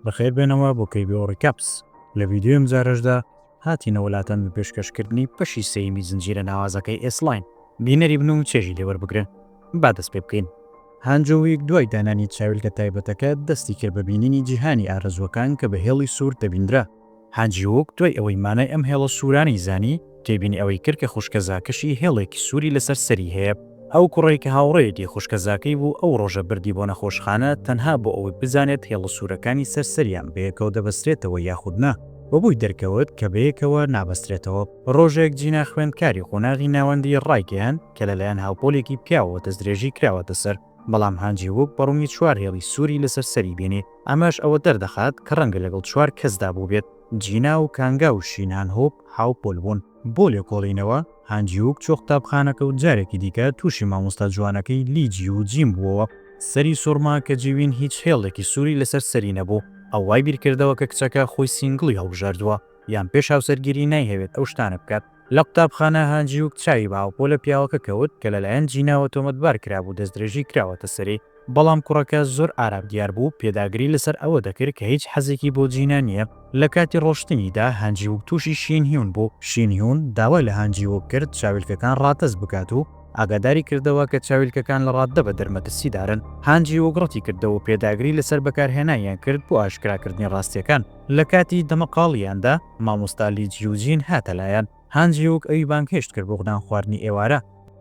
بەخێربێنەوە بۆ KBO Recaps. لە ڤیدیۆی ئەمجارەشدا هاتینەوە لاتان بە پێشکەشکردنی بەشی سێیەمی زنجیرە ناوازەکەی S-Line. بینەری بن و چێژی لێ وەربگرن. با دەست پێ بکەین. هانجۆویک دوای دانانی چاویلکە تایبەتەکە دەستی کرد بە بینینی جیهانی ئارەزووەکان کە بە هێڵی سوور دەبیندرا. هانجیووک دوای ئەوەی مانای ئەم هێڵە سوورانەی زانی، تێبینی ئەوەی کرد کە خوشکەزاکەشی هێڵێکی سووری لەسەر سەری هەیە. ئەو کوڕەی کە هاوڕێیەتی خوشکەزاکەی بوو ئەو ڕۆژە بردی بۆ نەخۆشخانە تەنها بۆ ئەوەی بزانێت هێڵە سوورەکانی سەر سەریان بەیەکەوە دەبەسترێتەوە یاخود نا و بۆی دەرکەوت کە بەیەکەوە نابەسترێتەوە. ڕۆژێک جینا خوێندکاری قۆناغی ناوەندی ڕایگەیاند کە لەلایەن هاوپۆلێکی پیاوەوە دەستدرێژی کراوەتە سەر، بەڵام هانجیووک بە ڕوونی چوار هێڵی سووری لەسەر سەری بینی. ئەمەش ئەوە دەردەخات کە ڕەنگە لەگەڵ چوار کەسدا بووبێت، جینا و کانگا و شین هان هۆپ هاوپۆل بوون. بۆ لێکۆڵینەوە، هانجیووک چووە قوتابخانەکە و جارێکی دیکە تووشی مامۆستا جوانەکەی لی جیوو جین بووەوە. سەری سوڕما کە جیوین هیچ هێڵێکی سووری لەسەر سەری نەبوو. ئەو وای بیرکردەوە کە کچەکە خۆی single ی هەڵبژاردووە یان پێش هاوسەرگیری نایهەوێت ئەو شتانە بکات. لە قوتابخانە هانجیوک چاوی بە هاوپۆلە پیاوەکە کەوت کە لەلایەن جیناوە تۆمەتبار کرابوو دەستدرێژی کراوەتە سەری، بەڵام کوڕەکە زۆر ئارام دیار بوو پێداگری لەسەر ئەوە دەکرد کە هیچ حەزێکی بۆ جینا نییە. لە کاتی ڕۆشتنیدا هانجیوک تووشی شین هیون بوو، شین هیون داوای لە هانجیوک کرد چاویلکەکان ڕادەست بکات و ئاگاداری کردەوە کە چاویلکەکان لە ڕاددە بەدەر مەترسیدارن، هانجیوک ڕەتی کردەوە و پێداگری لەسەر بەکارهێنانیان کرد بۆ ئاشکراکردنی ڕاستییەکان. لە کاتی دەمەقاڵییاندا مامۆستا لی جیوجین هاتە لایان. هان جیوک ئەوی بانگهێشت کرد بۆ نانخواردنی ئێوارە.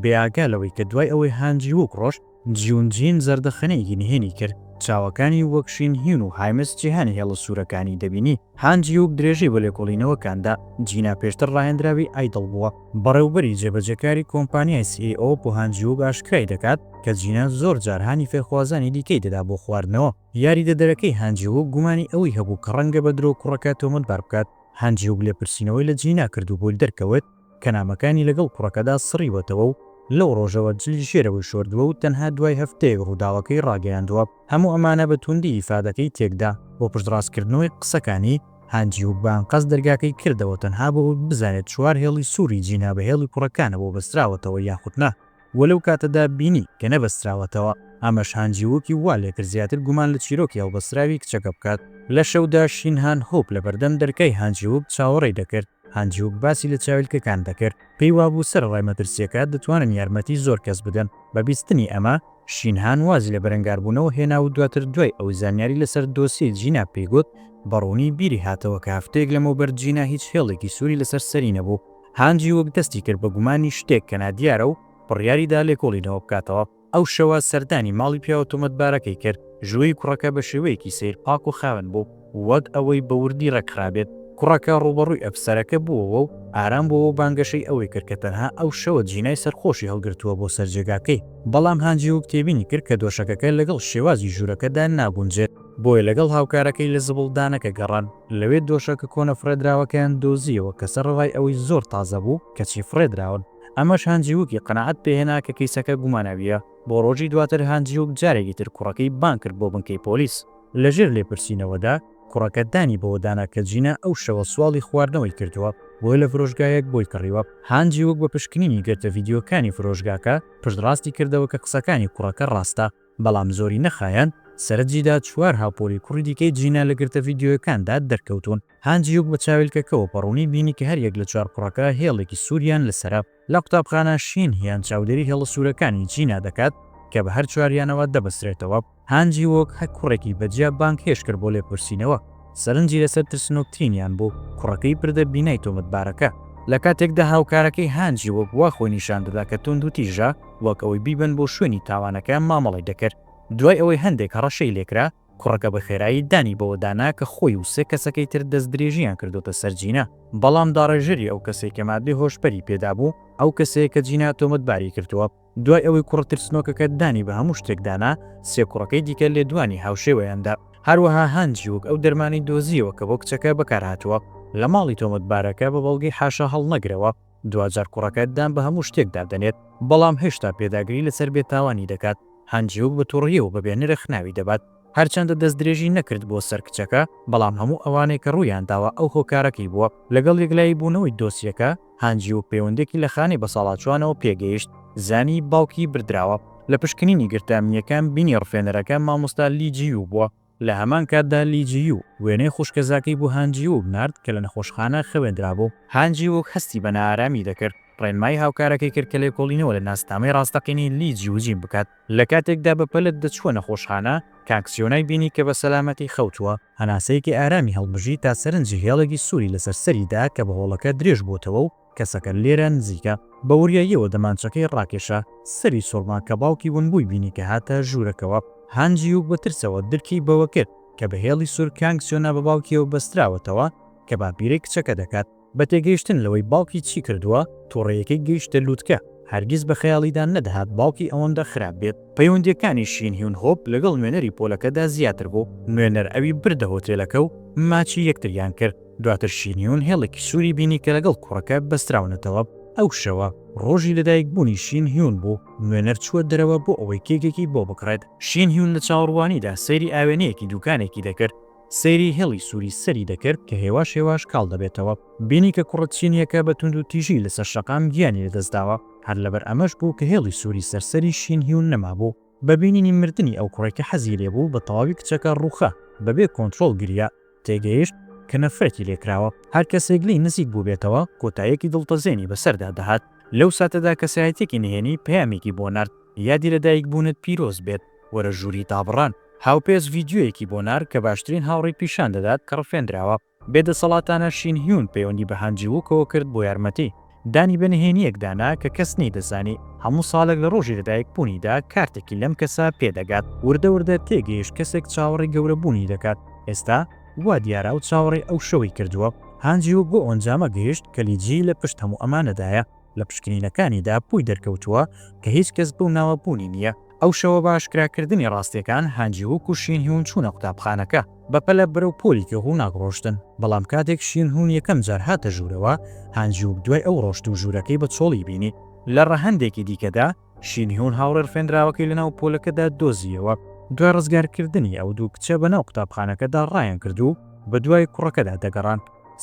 بێ ئاگا لەوەی کە دوای ئەوەی هان جیوک ڕۆشت، جیون جین زەردەخەنەیەکی نهێنی کرد. چاوەکانی وەک شین هیون و هایمس جیهانی هێڵە سوورەکانی دەبینی. هان جیوک درێژەی بە لێکۆڵینەوەکان دا. جینا پێشتر ڕاهێنراوی idol بووە. بەڕێوبەری جێبەجێکاری کۆمپانیای CEO بۆ هان جیوک ئاشکرای دەکات کە جینا زۆر جار هانی فێرخوازانی دیکەی دەدا بۆ خواردنەوە. یاریدەدەرەکەی هان جیوک گومانی ئەوەی هەبوو کە ڕەنگە بە درۆ کوڕەکە تۆمەتبار بکات. هان جیوک لێپرسینەوەی لە جینا کرد و بۆی دەرکەوت کە نامەکانی لەگەڵ کوڕەکەدا سڕیوەتەوە و لەو ڕۆژەوە جلی ژێرەوەی شۆردووە و تەنها دوای هەفتەیەک ڕووداوەکەی ڕاگەیاندووە. هەموو ئەمانە بە توندی ئیفادەکەی تێکدا. بۆ پشتڕاستکردنەوەی قسەکانی، هان جیوک بە ئەنقەست دەرگاکەی کردەوە تەنها بۆ ئەوەی بزانێت چوار هێڵی سووری جینا بە هێڵی کوڕەکانەوە بەستراوەتەوە یاخود نا. و لەو کاتەدا بینی کە نەبەستراوەتەوە، ئەمەش هان جیووکی وا لێکرد زیاتر گومان لە چیرۆکی هەڵبەستراوی کچەکە بکات. لە شەودا شین هان هۆپ لەبەردەم دەرگای هان جیووک چاوەڕێی دەکرد، هان جیووک باسی لە چاویلکەکان دەکرد، پێی وابوو سەرەڕای مەترسییەکە دەتوانن یارمەتی زۆر کەس بدەن. بە بیستنی ئەمە، شین هان وازی لە بەرەنگاربوونەوە هێنا و دواتر دوای ئەوەی زانیاری لەسەر دۆسیەی جینا پێی گوت، بە ڕوونی بیری هاتەوە کە هەفتەیەک لەمەوبەر جینا هیچ هێڵێکی سووری لەسەر سەری نەبوو. هان جیوک دەستی کرد بە گومانی شتێک کە نادیارە و بڕیاری دا لێکۆڵینەوە بکاتەوە. ئەو شەوە سەردانی ماڵی پیاوە تۆمەتبارەکەی کرد. ژووری کوڕەکە بە شێوەیەکی سەیر پاک و خاوێن بوو، وەک ئەوەی بە وردی ڕێکخرابێت. کوڕەکە ڕووبەڕووی ئەفسەرەکە بووەوە و ئارام بووەوە و بانگەشەی ئەوەی کرد کە تەنها ئەو شەوە جینای سەرخۆشی هەڵگرتووە بۆ سەر جێگاکەی. بەڵام هان جیوک تێبینی کرد کە دۆشەکەکە لەگەڵ شێوازی ژوورەکەدا ناگونجێت، بۆیە لەگەڵ هاوکارەکەی لە زبڵدانەکە گەڕان. لەوێ دۆشەکە کۆنە فڕێدراوەکەیان دۆزییەوە کە سەرەڕای ئەوەی زۆر تازە بوو، کەچی فڕێدراون. ئەمەش هان جیووکی قەناعەت پێهێنا کە کەیسەکە گوماناوییە. بۆ ڕۆژی دواتر هان جیووک جارێکی تر کوڕەکەی بانگ کرد بۆ بنکەی پۆلیس. لەژێر لێپرسینەوەدا، کوڕەکە دانی بەوە دانا کە جینا ئەو شەوە سواڵی خواردنەوەی کردووە، بۆیە لە فرۆشگایەک بۆی کڕیوە. هان جیووک بە پشکنینی گرتە ڤیدیۆکانی فرۆشگاکە، پشتڕاستی کردەوە کە قسەکانی کوڕەکە ڕاستە. بەڵام زۆری نەخایاند سەرنجیدا چوار هاوپۆلی کوڕی دیکەی جینا لە گرتە ڤیدیۆیەکاندا دەرکەوتوون. هان جیوک بە چاویلکەکەوە بە ڕوونی بینی کە هەریەک لە چوار کوڕەکە هێڵێکی سووریان لەسەرە. لە قوتابخانە شین هیان چاودێری هێڵە سوورەکانی جینا دەکات کە بە هەر چواریانەوە دەبەسترێتەوە. هان جیوک هەر کوڕێکی بە جیا بانگهێشت کرد بۆ لێپرسینەوە. سەرنجی لەسەر ترسنۆکترینیان بوو، کوڕەکەی بردە بینای تۆمەتبارەکە. لە کاتێکدا هاوکارەکەی هان جیوک وا خۆی نیشان دەدا کە توندوتیژە، وەک ئەوەی بیبەن بۆ شوێنی تاوانەکە مامەڵەی دەکرد. دوای ئەوەی هەندێک هەڕەشەی لێکرا، کوڕەکە بە خێرایی دانی بەوەدا نا کە خۆی و سێ کەسەکەی تر دەستدرێژییان کردۆتە سەر جینا. بەڵام داڕێژەری ئەو کەسەی کە مادەی هۆشبەری پێدابوو، ئەو کەسەیە کە جینا تۆمەتباری کردووە. دوای ئەوەی کوڕە ترسنۆکەکە دانی بە هەموو شتێکدا نا، سێ کوڕەکەی دیکە لێدوانی هاوشێوەیان دا. هەروەها هان جیوک ئەو دەرمانەی دۆزییەوە کە بۆ کچەکە بەکارهاتووە لە ماڵی تۆمەتبارەکە بە بەڵگەی حاشا هەڵنەگرەوە. دواجار کوڕەکە دان بە هەموو شتێکدا دەنێت، بەڵام هێشتا پێداگری لەسەر بێتاوانی دەکات. هان جیوک بە توڕەییەوە بە بێ نرخ ناوی دەبات. هەرچەندە دەستدرێژی نەکردبووە سەر کچەکە، بەڵام هەموو ئەوانەی کە ڕوویانداوە ئەو هۆکارەکەی بووە. لەگەڵ یەکلاییبوونەوەی دۆسیەکە، هان جیوک پەیوەندییەکی لە خانەی بەساڵاچووانەوە پێگەیشت، زانی باوکی بردراوە. لە پشکنینی گرتە ئەمنییەکان بینی ڕفێنەرەکە مامۆستا لی جیوو بووە. لە هەمان کاتدا لی جی یو وێنەی خوشکەزاکەی بۆ هان جی ووک نارد کە لە نەخۆشخانە خەوێندرابوو. هان جی ووک هەستی بە نائارامی دەکرد، ڕێنمایی هاوکارەکەی کرد کە لێکۆڵینەوە لە ناسنامەی ڕاستەقینەی لی جی وجین بکات. لە کاتێکدا بە پەلە دەچووە نەخۆشخانە، کانگ سیۆنای بینی کە بە سەلامەتی خەوتووە. هەناسەیەکی ئارامی هەڵمژی تا سەرنجی هێڵێکی سووری لەسەر سەری دا کە بە هۆڵەکە درێژ بووەتەوە و کەسەکە لێرە نزیکە. بە وریاییەوە دەمانچەکەی ڕاکێشا، سەری سوڕما کە باوکی ونبووی بینی کە هاتە ژوورەکەوە. هان جیوک بە ترسەوە درکی بەوە کرد کە بە هێڵی سوور کانگ سیۆنا بە باوکیەوە بەستراوەتەوە کە باپیرەی کچەکە دەکات. بە تێگەیشتن لەوەی باوکی چی کردووە، توڕەیەکەی گەیشتە لوتکە. هەرگیز بە خەیاڵیدا نەدەهات باوکی ئەوەندە خراپ بێت. پەیوەندییەکانی شین هیون هۆپ لەگەڵ نوێنەری پۆلەکەدا زیاتر بوو. نوێنەر ئەوی بردە هۆتێلەکە و ماچی یەکتریان کرد. دواتر شین هیون هێڵێکی سووری بینی کە لەگەڵ کوڕەکە بەستراونەتەوە. ئەو شەوە، ڕۆژی لەدایکبوونی شین هیون بوو. نوێنەر چووە دەرەوە بۆ ئەوەی کێکێکی بۆ بکڕێت. شین هیون لە چاوەڕوانیدا سەیری ئاوێنەیەکی دوکانێکی دەکرد. سەیری هێڵی سووری سەری دەکرد کە هێواش هێواش کاڵ دەبێتەوە. بینی کە کوڕە چینییەکە بە توندوتیژی لەسەر شەقام گیانی لەدەستداوە. هەر لەبەر ئەمەش بوو کە هێڵی سووری سەر سەری شین هیون نەمابوو. بە بینینی مردنی ئەو کوڕەی کە حەزی لێبوو بە تەواوی کچەکە ڕووخا. بەبێ کۆنترۆڵ گریا. تێگەیشت کە نەفرەتی لێکراوە. هەر کەسێک لێی نزیک بووبێتەوە کۆتاییەکی دڵتەزێنی بەسەردا دەهات. لەو ساتەدا کەسایەتییەکی نهێنی پەیامێکی بۆ نارد، یادی لەدایکبوونت پیرۆز بێت، وەرە ژووری دابڕان. هاوپێچ ڤیدیۆیەکی بۆ نارد کە باشترین هاوڕێی پیشان دەدات کە ڕفێندراوە. بێدەسەڵاتانە شین هیون پەیوەندی بە هان جی ووکەوە کرد بۆ یارمەتی. دانی بە نهێنییەکدا نا کە کەس نەیدەزانی. هەموو ساڵێک لە ڕۆژی لەدایکبوونیدا کارتێکی لەم کەسە پێدەگات. وردە وردە تێگەیشت کەسێک چاوەڕێی گەورەبوونی دەکات. ئێستا وا دیارە ئەو چاوەڕێی ئەو شەوەی کردووە. هان جی ووک بەو ئەنجامە گەیشت کە لی جی لە پشت هەموو ئەمانەدایە. لە پشکنینەکانیدا بۆی دەرکەوتووە کە هیچ کەس بەو ناوە بوونی نییە. ئەو شەوە بە ئاشکراکردنی ڕاستییەکان، هان جی ووک و شین هیون چوونە قوتابخانەکە. بەپەلە بەرەو پۆلێکی ڕووناک ڕۆشتن. بەڵام کاتێک شین هیون یەکەم جار هاتە ژوورەوە، هان جی ووک دوای ئەو ڕۆشت و ژوورەکەی بە چۆڵی بینی. لە ڕەهەندێکی دیکەدا، شین هیون هاوڕێ ڕفێندراوەکەی لەناو پۆلەکەدا دۆزییەوە. دوای ڕزگارکردنی، ئەو دوو کچە بەناو قوتابخانەکەدا ڕایانکرد و بەدوای کوڕەکەدا دەگەڕان.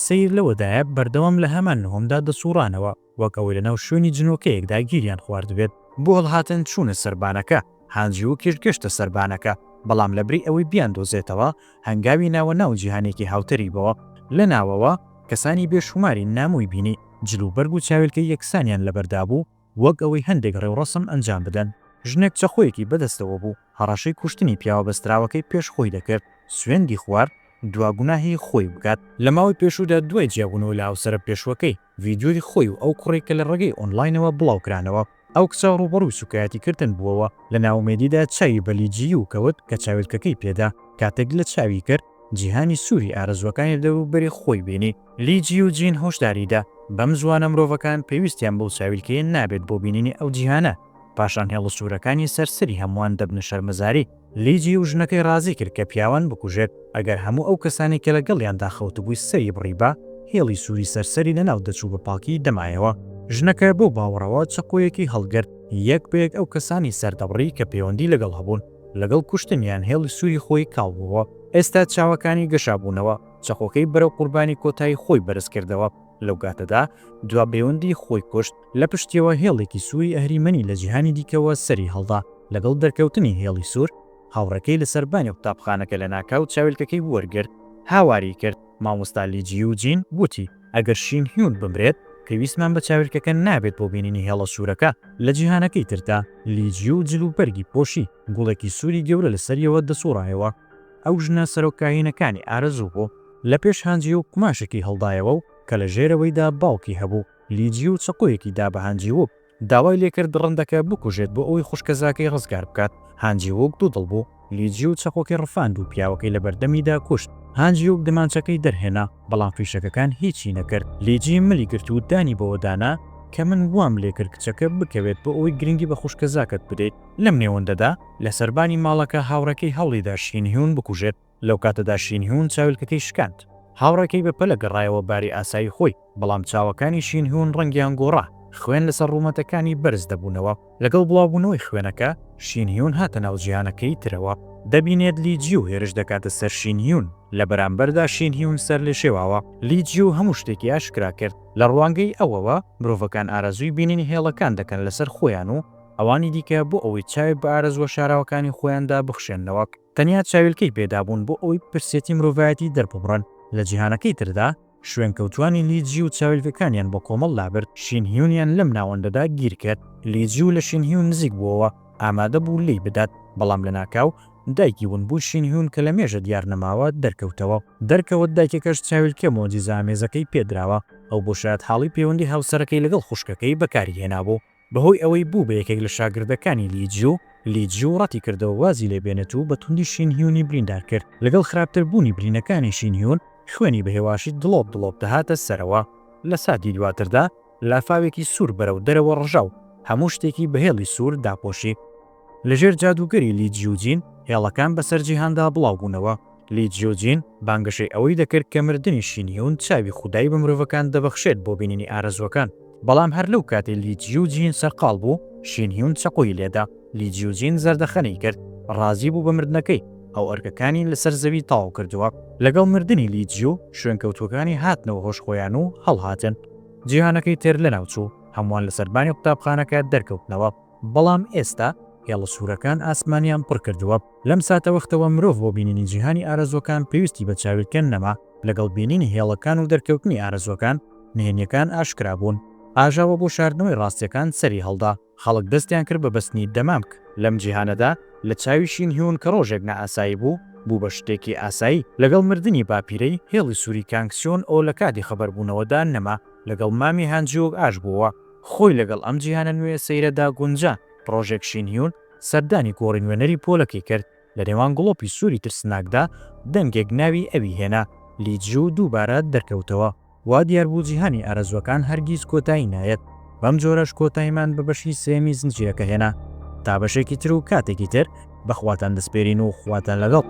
سەیر لەوەدایە بەردەوام لە هەمان نهۆمدا دەسوڕانەوە، وەک ئەوەی لەناو شوێنی جنۆکەیەکدا گیریان خواردبێت. بۆ هەڵهاتن چوونە سەربانەکە، هان جیووکیش گەشتە سەربانەکە، بەڵام لەبری ئەوەی بیاندۆزێتەوە، هەنگاوی ناوە ناو جیهانێکی هاوتەریبەوە. لە ناوەوە، کەسانی بێشوماری نامۆی بینی، جلوبەرگ و چاویلکەی یەکسانیان لەبەردا بوو، وەک ئەوەی هەندێک ڕێوڕەسم ئەنجام بدەن. ژنێک چەقۆیەکی بەدەستەوە بوو، هەڕەشەی کوشتنی پیاوە بەستراوەکەی پێش خۆی دەکرد، سوێندی خوارد دوا گوناهی خۆی بکات. لە ماوەی پێشوودا دوای جیابوونەوە لە هاوسەرە پێشووەکەی، ڤیدیۆی خۆی و ئەو کوڕەی کە لە ڕێگەی ئۆنلاینەوە بڵاوکرانەوە، ئەو کچە ڕووبەڕووی سووکایەتیکردن بووەوە. لە نائومێدیدا چاوی بە لی جیوو کەوت کە چاویلکەکەی پێدا، کاتێک لە چاوی کرد، جیهانی سووری ئارەزووەکانی لە دەوروبەری خۆی بینی. لی جیو جین هۆشداری دا، بەم زووانە مرۆڤەکان پێویستیان بەو چاویلکەیە نابێت بۆ بینینی ئەو جیهانە، پاشان هێڵە سوورەکانی سەر سەری هەمووان دەبنە شەرمەزاری. لی جیو ژنەکەی ڕازی کرد کە پیاوان بکوژێت، ئەگەر هەموو ئەو کەسانەی کە لەگەڵیاندا خەوتبووی سەری بڕیبا، هێڵی سووری سەر سەری لەناو دەچوو بە پاکی دەمایەوە. ژنەکە بەو باوەڕەوە چەقۆیەکی هەڵگرت، یەک بە یەک ئەو کەسانەی سەردەبڕی کە پەیوەندی لەگەڵ هەبوون. لەگەڵ کوشتنیان هێڵی سووری خۆی کاڵ بووەوە. ئێستا چاوەکانی گەشابوونەوە، چەقۆکەی بەرەو قوربانی کۆتایی خۆی بەرز کردەوە. لەو کاتەدا دوا پەیوەندی خۆی کوشت. لە پشتیەوە هێڵێکی سووری ئەهریمەنی لە جیهانی دیکەوە سەری هەڵدا. لەگەڵ دەرکەوتنی هێڵی سوور، هاوڕێکەی لە سەربانی قوتابخانەکە لەناکاو چاویلکەکەی وەرگرت. هاواری کرد. مامۆستا لی جیو جین وتی، ئەگەر شین هیون بمرێت، پێویستمان بە چاویلکەکە نابێت بۆ بینینی هێڵە سوورەکە. لە جیهانەکەی تردا، لی جیو جل و بەرگی پۆشی، گوڵێکی سووری گەورە لە سەریەوە دەسووڕایەوە. ئەو ژنە سەرۆک کاهینەکانی ئارەزوو بوو. لە پێش هان جیو قوماشێکی هەڵدایەوە و کە لە ژێرەوەیدا باوکی هەبوو. لی جیو چەقۆیەکی دا بە هان جیوک. داوای لێکرد دڕندەکە بکوژێت بۆ ئەوەی خوشکەزاکەی ڕزگار بکات. هان جیوک دوودڵ بوو. لی جیو چەقۆکەی ڕفاند و پیاوەکەی لەبەردەمیدا کوشت. هان جیوک دەمانچەکەی دەرهێنا، بەڵام فیشەکەکان هیچی نەکرد. لی جی ملی گرت و دانی بەوەدا نا کە من وام لێکرد کچەکە بکەوێت بۆ ئەوەی گرنگی بە خوشکەزاکەت بدەیت. لەم نێوەندەدا لە سەربانی ماڵەکە هاوڕێکەی هەوڵیدا شین هیون بکوژێت. لەو کاتەدا شین هیون چاویلکەکەی شکاند. هاوڕێکەی بە پەلە گەڕایەوە باری ئاسایی خۆی، بەڵام چاوەکانی شین هیون ڕەنگیان گۆڕا، خوێن لەسەر ڕوومەتەکانی بەرز دەبوونەوە. لەگەڵ بڵاوبوونەوەی خوێنەکە، شین هیون هاتە ناو جیهانەکەی ترەوە. دەبینێت لی جیو هێرش دەکاتە سەر شین هیون، لە بەرامبەردا شین هیون سەرلێشێواوە. لی جیو هەموو شتێکی ئاشکرا کرد. لە ڕوانگەی ئەوەوە، مرۆڤەکان ئارەزووی بینینی هێڵەکان دەکەن لەسەر خۆیان و ئەوانی دیکە بۆ ئەوەی چاوێک بە ئارەزووە شاراوەکانی خۆیاندا بخشێننەوە. تەنیا چاویلکەی پێدابوون بۆ ئەوەی برسێتی مرۆڤایەتی دەرببڕن. لە جیهانەکەی تردا، شوێنکەوتووانی لی جیو چاویلکەکانیان بە کۆمەڵ لابرد، شین هیونیان لەم ناوەندەدا گیر کرد. لی جیو لە شین هیون نزیک بووەوە، ئامادە بوو لێی بدات، بەڵام لەناکاو دایکی ونبووی شین هیون کە لە مێژە دیار نەماوە، دەرکەوتەوە. دەرکەوت دایکەکەش چاویلکە مۆجیزەئامێزەکەی پێدراوە. ئەو بۆ شایەتحاڵی پەیوەندی هاوسەرەکەی لەگەڵ خوشکەکەی بەکاری هێنابوو. بەهۆی ئەوەی بوو بە یەکێک لە شاگردەکانی لی جیو، لی جیو ڕەتی کردەوە وازی لێ بێنێت و بە توندی شین هیونی بریندار کرد. لەگەڵ خراپتر بوونی برینەکانی شین هیون، خوێنی بە هێواشی دڵۆپ دڵۆپ دەهاتە سەرەوە. لە ساتی دواتردا لافاوێکی سوور بەرەو دەرەوە ڕژا و هەموو شتێکی بە هێڵی سوور داپۆشی. لە ژێر جادووگەری لی جیوجین، هێڵەکان بەسەر جیهاندا بڵاوبوونەوە. لی جیوجین بانگەشەی ئەوەی دەکرد کە مردنی شین هیون چاوی خودایی بە مرۆڤەکان دەبەخشێت بۆ بینینی ئارەزووەکان. بەڵام هەر لەو کاتەی لی جیوجین سەرقاڵ بوو، شین هیون چەقۆی لێدا. لی جیوجین زەردەخەنەی کرد، ڕازی بوو بە مردنەکەی، ئەو ئەرکەکانی لەسەر زەوی تەواو کردووە. لەگەڵ مردنی لی جیو، شوێنکەوتووەکانی هاتنەوە هۆش خۆیان و هەڵهاتن. جیهانەکەی تر لەناوچوو. هەمووان لەسەر بانی قوتابخانەکە دەرکەوتنەوە. بەڵام ئێستا هێڵە سوورەکان ئاسمانیان پڕ کردووە. لەم ساتەوەختەوە مرۆڤ بۆ بینینی جیهانی ئارەزووەکان پێویستی بە چاویلکە نەما، لەگەڵ بینینی هێڵەکان و دەرکەوتنی ئارەزووەکان، نهێنییەکان ئاشکرا بوون. ئاژاوە بۆ شاردنەوەی ڕاستییەکان سەری هەڵدا. خەڵک دەستیان کرد بە بەستنی دەمامک. لەم جیهانەدا لە چاوی شین هیون کە ڕۆژێک نائاسایی بوو، بوو بە شتێکی ئاسایی. لەگەڵ مردنی باپیرەی، هێڵی سووری کانگ سیۆن ئۆ لە کاتی خەبەربوونەوەدا نەما، لەگەڵ مامی هان جیوک ئاش بووەوە. خۆی لەگەڵ ئەم جیهانە نوێیە سەیرەدا گونجا. ڕۆژێک شین هیون سەردانی گۆڕی نوێنەری پۆلەکەی کرد. لە نێوان گڵۆپی سووری ترسناکدا دەنگێک ناوی ئەوی هێنا. لی جیو دووبارە دەرکەوتەوە. وا دیار بوو جیهانی ئارەزووەکان هەرگیز کۆتایی نایەت. بەم جۆرەش کۆتاییمان بە بەشی سێیەمی زنجیرەکە هێنا. تا بەشێکی تر و کاتێکی تر بە خواتان دەسپێرین و خواتان لەگەڵ.